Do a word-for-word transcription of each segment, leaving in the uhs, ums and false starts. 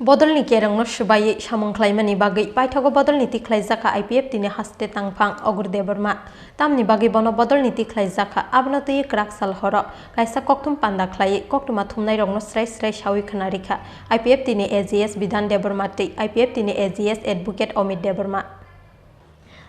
Bodolni kerongno swbaiwi samung khlaimani bagwi paithago bodolni tikhlaijakha I P F T ni haste tangphang Ogur Debbarma. Tamni bagwi bono bodolni tikhlaijakha, abono twiwi kwrak sal horo kaisa kokthum panda khlaiwi koktwma thumnairokno srai srai sawi khna rikha I P F T ni A G S Bidhan Debbarma tei I P F T ni A G S Advocate Omit Debbarma.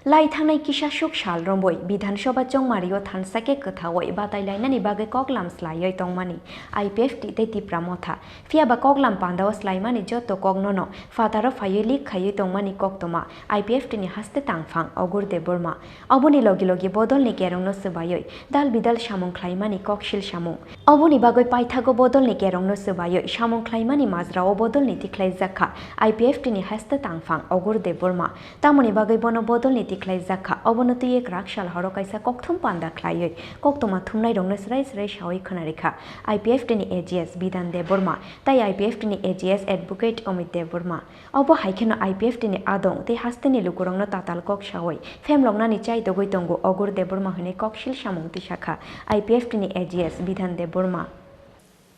Lai thangnai kisa suk sal romwi Bidhan Sabha chongmario thansa khe kwthawi batai lainani bagwi koklam slaiwi tongmani I P F T tei Tipra Motha. Phiya ba koklam pandao slaimani joto koknono phataro phaiwi lik khaiwi tongmani koktwma I P F T ni haste tangphang Ogur Debbarma. Oboni logi logi bodolni kerongno swbaiwi dal bidal samung khlaimani koksil samung. Oboni bagwi paithago bodolni kerongno swbaiwi samung khlaimani majrao bodolni tikhlaijakha I P F T ni haste tangphang Ogur Debbarma. Tamoni bagwi bono bodolni tikhlaijakha, obono twiwi kwrak sal horo kaisa kokthum panda khlaiwi koktwma thumnairokno srai srai sawi khna rikha I P F T ni A G S Bidhan Debbarma tei I P F T ni A G S Advocate Omit Debbarma. Obo hai kheno I P F T ni adong tei hasteni lukurokno tatal kok sawi phemloknani chaitogwi tongo Ogur Debbarma hwnwi koksil samung tisakha I P F T ni A G S Bidhan Debbarma.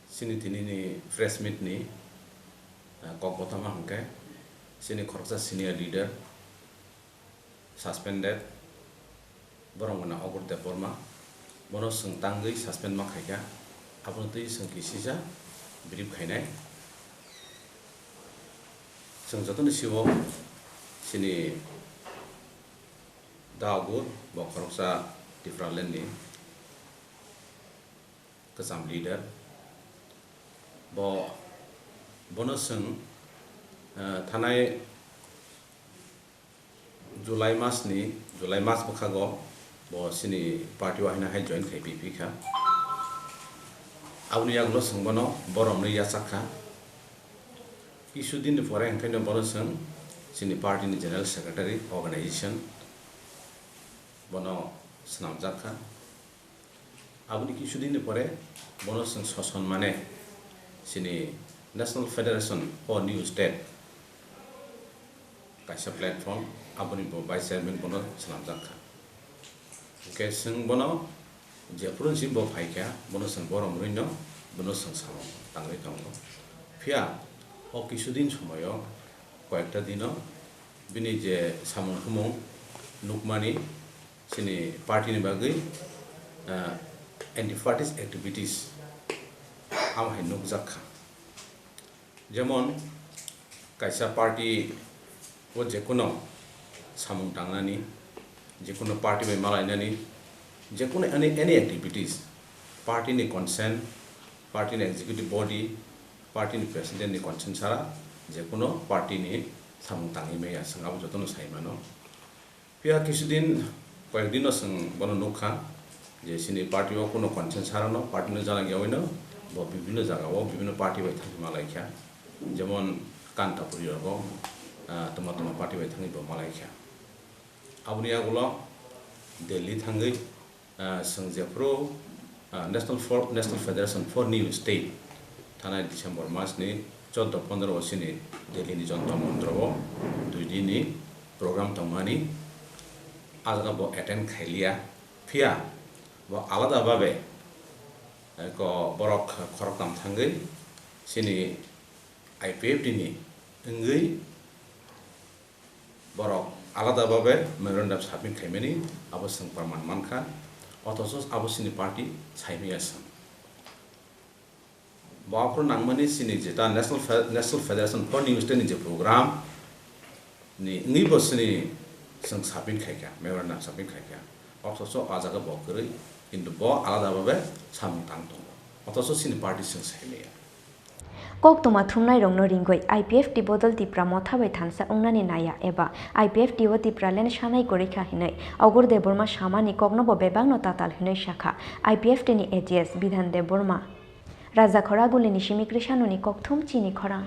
Chini tinini press meet ni, ah, kok kothoma hwnkhe chini khoroksa senior leader suspended, borok wngkha Ogur Debbarma, bono chwng tangwi suspend ma khaikha, abono twi chwng kisisa brief khainai. Chwng jotono siwo chini Da Ogur, bo khoroksa Tipraland ni kwcham leader. Bo, bono chwng, eh, thanai July mas ni, July mas bwkhago bo chini party o haino hai join khai phikha. Aboni yagulo chwng bono borom ni yachak kha. Kisu din ni pore hwnkhe no bono chwng chini party ni general secretary, organization bono swnamjak kha. Aboni kisu din ni pore bono chwng soson mane chini National Federation for New State kaisa platform, aboni bo vice chairman bono swnamjak kha. Hwnkhe chwng bono jephuru si bo phaikha, bono chwng borom rwino, bono chwng samung tangwi tongo. Phiya o kisu din somoyo, koyekta dino bini je samung humung nukmani, chini party ni bagwi, ah, anti-party activities amo hai nukjak kha. Jemon, kaisa party o jekuno samung tangnani, jekuno party bai malainani, jekuno any, any activities, party ni consent, party ni executive body, party ni president ni consent sara jekuno party ni samung tangwi maya, chwng abo jotono sai mano. Phiya kisu din, koyek dino chwng bono nukha je chini party o kuno consent sarano, party no jana giyawi no bo bibhinno jaga o bibhinno party bai thangwi malaikha, jemon Kantapuri rogo, ah, toma toma party bai thangwi bo malaikha. Aboni yagulo Delhi thangwi, ah, chwng jephuru, ah, National for, National Federation for New State thanai December mas ni choddo pondro o chini Delhi ni Jantar Mantar o dui din ni program tongmani, ah jaga bo attend khailiya, phiya bo alada babe, eh, ko borok khoroktham thangwi chini I P F T ni wngwi borok alada babe memorandum submit khaimani abo chwng proman mankha, othocho abo chini party saimaya chwng. Bo aphuru nangmani chini jeta National Fe-, National Federation for New State ni je program ni wngwi bo chini chwng submit khaikha, memorandum submit khaikha. Othocho a jaga bo kwrwi, kintu bo alada babe samung tang tongo. Othocho chini party chwng saimaya. Koktwma thumnairokno ringwi I P F T bodol Tipra Motha bai thansa wngnani naiya eba I P F T o Tipraland sanai kwrwi kha hinwi Ogur Debbarma samani kokno bo bebakno tatal hinwi sakha I P F T ni A G S Bidhan Debbarma. Raja Khoragulini simi Krishanoni kokthum chini khorang.